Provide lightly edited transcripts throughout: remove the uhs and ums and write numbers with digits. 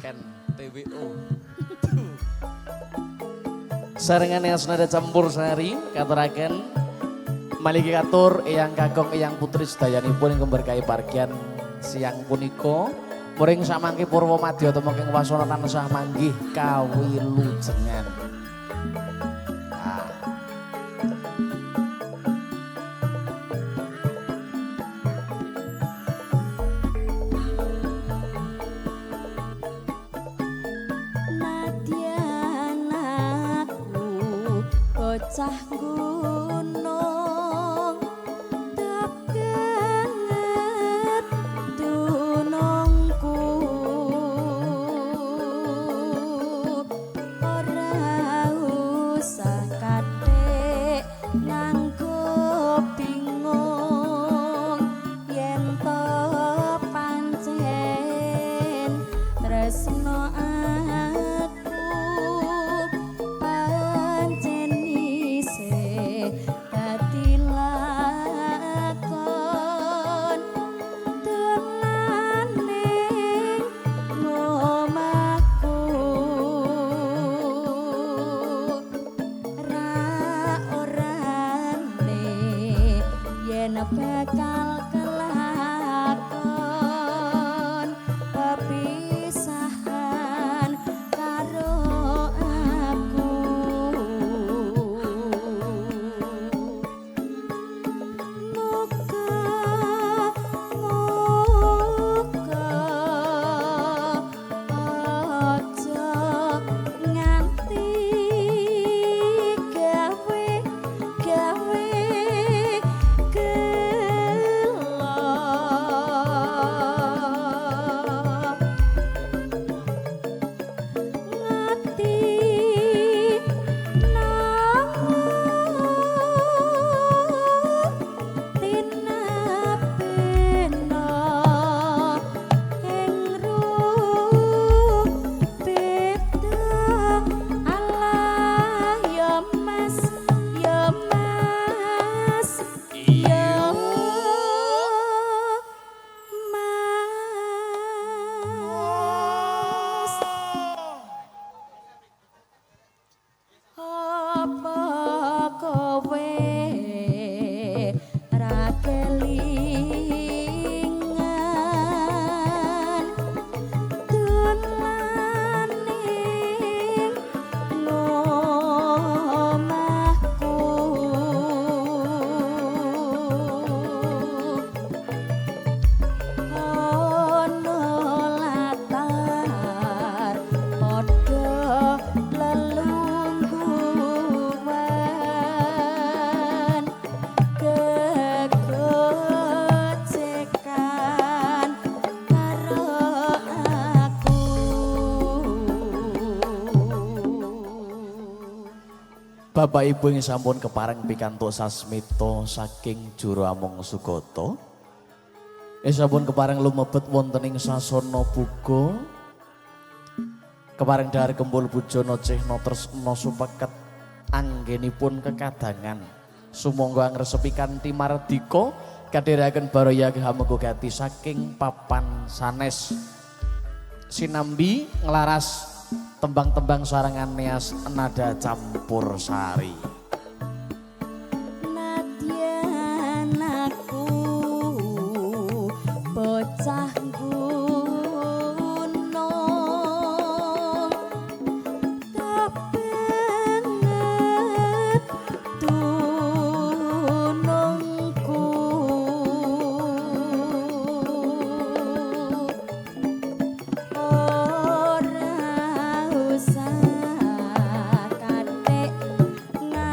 Ken TWO. Sarengan yang senada campur sari katuraken maliki katur eyang kakung eyang putri sedayanipun ingkang berkahi pargian siang punika muring samangke purwa madya tumengking wasana tansah manggih kawilujengan. Bocah gunung tak banget dunungku ora usah kathik nganggo bingung yen to pancen tresno aku pancen dadi lakon dolane ngomahku ra orane yen bakal kelakon pepisahan karo aku. Muga aja nganti gawe gawe gelo ngati tinapena ing rupita Allah ya Mas ya Mas ya Mas apa kowe ra kelingan dolane ngomahku ana latar padha lelungguan gegojekan karo aku. Bapak Ibu yang sampun kepareng pikantuk sasmita saking juru among Sugata. Ing sampun kepareng lumebet wonten ing sasana buga. Kepareng dhahar kembul bujana cehna tresna supeket anggenipun kekadangan. Sumangga angresepi kanthi mardika kadherekaken baraya hamengku gati saking papan sanes. Sinambi nglaras tembang-tembang sarangan neas nada campur sari. Nadyan aku bocah gunung tak banget dunungku ora usah kathik nganggo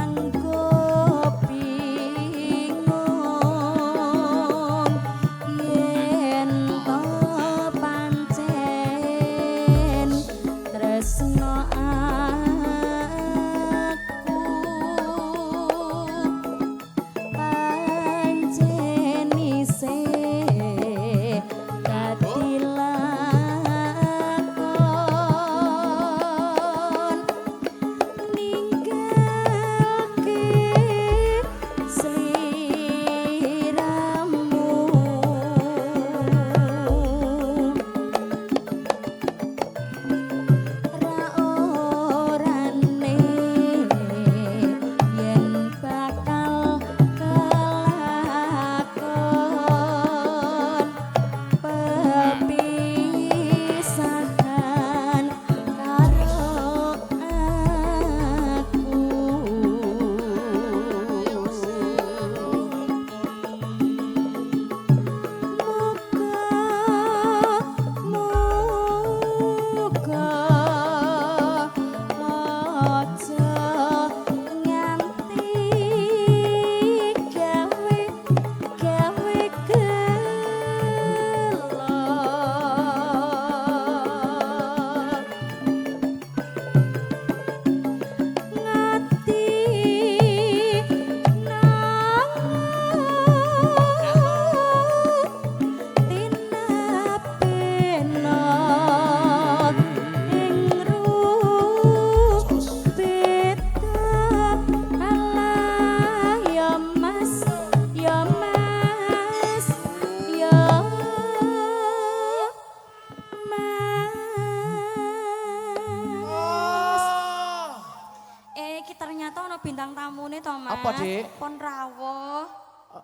Apa, Dik? Pon rawuh.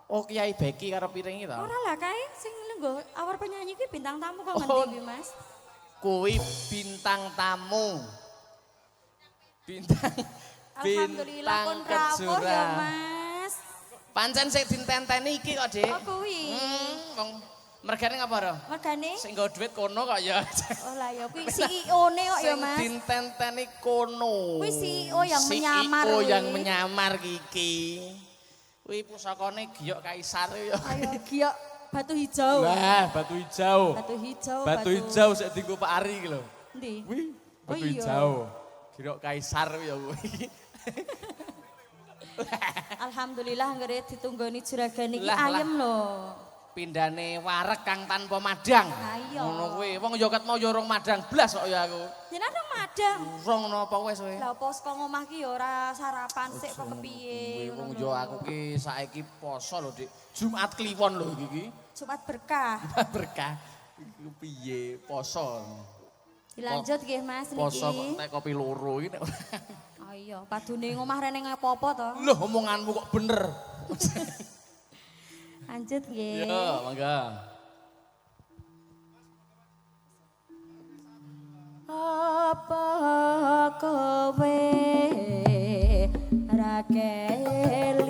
Oh, Kiai Beki karo piring iki to? Ora lah kae sing lungguh awar penyanyi kuwi bintang tamu kok Oh. ngendi kuwi, Mas? Kuwi bintang tamu. Bintang Alhamdulillah pun bintang rawuh ya, kejora. Mas. Pancen sing dintenteni iki kok, Dik. Oh kuwi. Wong mergane ngapa, Ro? Mergane? Sing nggo dhuwit kono kok ya. Oh lah ya kuwi CEO-ne kok ya, Sing Mas. dintenteni kono. Kuwi CEO yang menyamar CEO kuwi. yang menyamar iki. Kuwi pusakane Giyok Kaisar ya. Ayo giok batu hijau. Wah, batu hijau. Batu hijau, Batu hijau sik dienggo Pak Ari iki lho. Endi? Kuwi Oh batu iya. hijau. Giyok Kaisar ya kuwi. Alhamdulillah anggere ditunggoni juragan iki Lah, lah. ayem lho. Pindane wareg kang tanpa madang. Lah iya. Ngono kuwi. Wong ya ket mau ya urung madang blas kok ya aku. Jenengan dong madang. Urung napa wis kowe. Lah apa saka ngomah ki ya ora sarapan sik apa kepiye Kuwi wong ngono ya lho. aku ki saiki poso lho, Dik. Jumat Kliwon lho iki ki. Jumat berkah. Berkah. Iku piye poso. Dilanjut nggih Mas niki. Poso kok nek kopi loro iki nek. Oh iya, padune ngomah rene apa-apa to. Loh omonganmu kok bener. Lanjut nggih. Ya, mangga. Apa kowe ra kelingan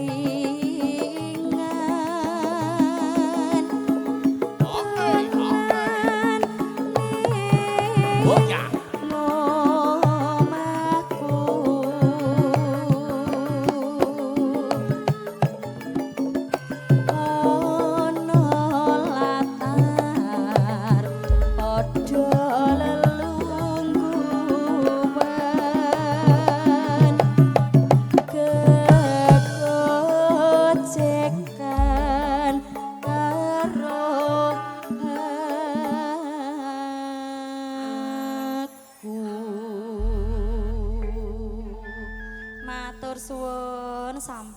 Oke, oke. Oh ya. Ngomahku ana latar padha lelungguhan kegojekan karo aku. Matur suwun sampun.